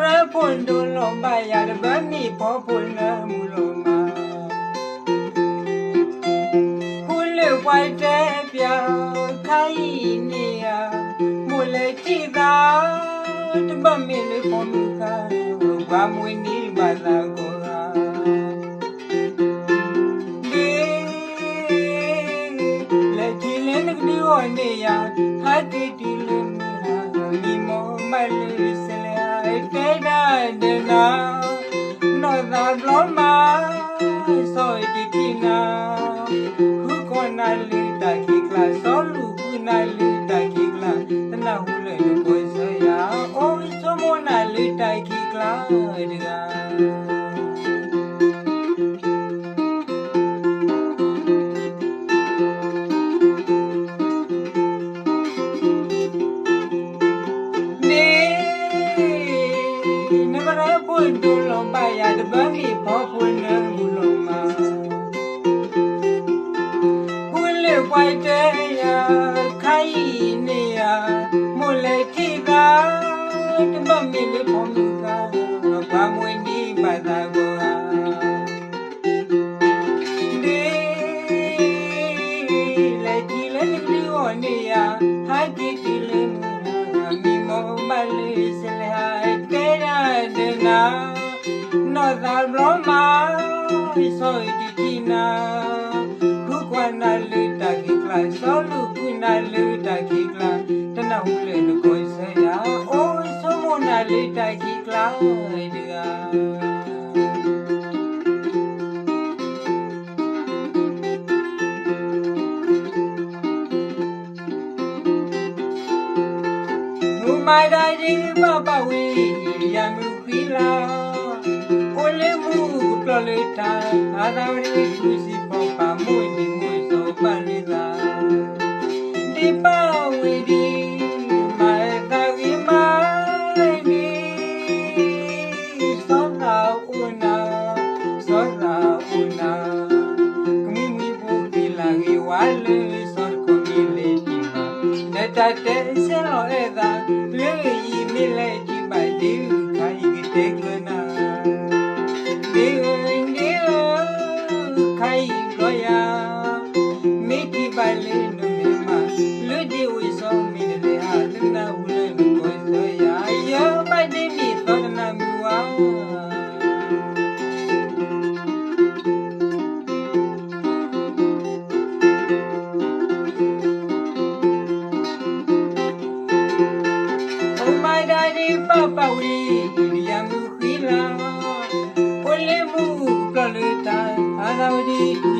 ရၢဖိဒိၣ်လီၤဘၣ်ယၤ တဘၣ်မ့ၢ်ဖီဖိလၢမုၢ်လီၤမး. ဃုလၢပှၤတဲပၠးခါအံၤန့ၣ်ဧါ, မိၢ်လဲၤထံၣ်သး တဘၣ်မ့ၢ်လၢဖီမုၢ်ဃါ, ပှၤမူန့ၢ်ဘၣ်သးဂီၤဂၤ ဒ် လဲၤထံၣ်လၢနကဒုးအီၤန့ၣ်ယၤ, ဟးက့ၤတုၤလၢမုၢ်ဟါ, မံမီၢ်ဘၣ်လၢစဲးလဲၤဟါ, တဲဒၣ်ဒီးနၤ, နီၢ်သးဘျီမး, စီၤအံၤတထံၣ်နၤ, ဃုကွၢ်နၤလၢတၢ်ခံးကျါ, စီၤလူၢ်ဃုနၤလၢတၢ်ခံးကျါ, တနၢ်ဟူလၢနကိးဆၢယၤ, အိၣ်ဆိကမိၣ်နၤလၢတၢ်ခံးကျါတဂၤ ဒ် နကရၢဖိဒိၣ်လီၤဘၣ်ယၤ တဘၣ်မ့ၢ်ဖီဖိလၢမုၢ်လီၤမး. ဃုလၢပှၤတဲယၤခါအံၤန့ၣ်ဧါ, မိၢ်လဲၤထံၣ်သး တဘၣ်မ့ၢ်လၢဖီမုၢ်ဃါ, ပှၤမူန့ၢ်ဘၣ်သးဂီၤဂၤ ဒ် လဲၤထံၣ်လၢနကဒုးအီၤန့ၣ်ယၤ, ဟးက့ၤတုၤလၢမုၢ်ဟါ, မံမီၢ်ဘၣ်လၢစဲးလဲၤဟါ, တဲဒၣ်ဒီးနၤ, နီၢ်သးဘျီမး, စီၤအံၤတထံၣ်နၤ, ဃုကွၢ်နၤလၢတၢ်ခံးကျါ, စီၤလူၢ်ဃုနၤလၢတၢ်ခံးကျါ, တနၢ်ဟူလၢနကိးဆၢယၤ, အိၣ်ဆိကမိၣ်နၤလၢတၢ်ခံးကျါတဂၤ မူမၤဒၣ်ဒ်ပၢ်ပၢ်ဝံၤ ယၤမုၢ်ဃံလၤ, အိၣ်လၢမူကပျီလၢတၢ်, အသးဝဲဒၣ်ဃုစံးဖီပာ်မိၢ်ဒံးမိၢ်စီၤပၢ်လၢသး, ဒ်ပၢ်ဝံၤဒံး မၤသးဂ့ၤမးဒ် စီၤသးအိၣ်နၤ, စီၤသးအိၣ်နၤ, ကမံမံဖိက့ၤလၢဂ့ၤဝါလၢစီၤတခီမ့ၢ်လဲၤဒံးဘၣ်, ဒီးတၢ်တဲဆဲးလီၤအဲၣ်သး လၢအံၤမ့ၢ်လဲၤဒံးဘၣ် ဒ်အုၣ်ခါအံၤကတဲကျၢၤနၤ, ဒ်အုၣ်ဒ်အုၣ် ခါအံၤဘျီယၤ မ့ၢ်ထံၣ်ဘၣ်လၢနမဲာ်မး လၢဒ်အံၤစီၤမ့ၢ်တလဲၤဟး တနၢ်ဟူလၢနကိးဆၢယၤ ယဘၣ်ဒ့မ့ၢ်သီတနၢ်မုၢ်ဝါ အိၣ်မၤဒၣ်ဒ်ပၢ်ပၢ်ဝံၤ ယၤမုၢ်ဃံလၤ, အိၣ်လၢမူကပျီလၢတၢ် အသးဝဲဒၣ်